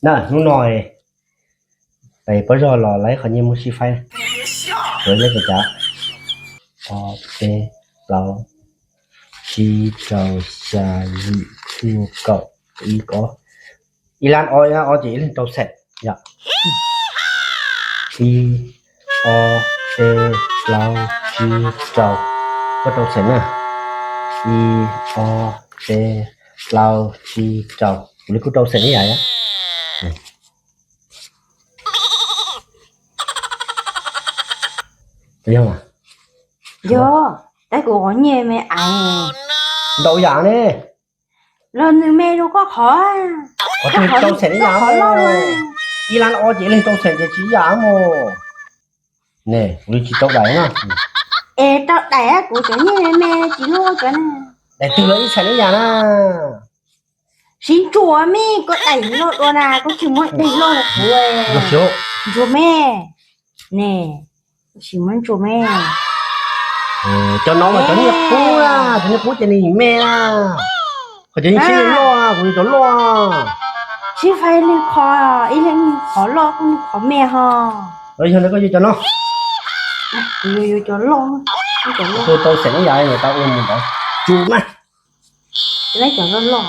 Na, hnub no peb pob zog los lawv qhov nyiaj muaj sib faib. Lawv nyiaj tau cas? Ob, peb, plaub, tsib, rau, xya, yim, cuaj, kaum, ib, ob. Ib lab ob, ob ces ib leeg rau xees yom. Ib, ob, peb, plaub, tsib, rau. Koj rau xees na. Ib, ob, peb, plaub, tsib, rau. Kuv li kuj rau xees ib yam. Yog, tab kuv qhov nyiaj me aiv. Ntau yam ne. Los nws me rau koj qhov. Qhov twg rau xees ib yam qhov loj. Ib lab ob ces ib leeg rau xees ces tsis ib yam mus. Ne, kuv li tsis rau daim na. Es rau daim, kuv cov nyiaj me me tsis loj cov na. Daim twg los ib xees ib yam na. Sib ntsuas me, koj daim loj dua na, koj tsis muab daim loj rau kuv. Ntsuas me. Ne, koj tsis muab ntsuas me. Cov no mas cov nyiaj qub na, cov nyiaj qub ces nws me na. Qhov cov nyiaj sib loj, kuv yuav cov loj. Sib faib leej qhov, ib leeg qhov loj, koj qhov me ho. Yog li koj yuav cov no. Kuv yuav cov loj. Kuv rau xees ib yam, tau ua mus ntawd. Tsum mas. Cov loj loj.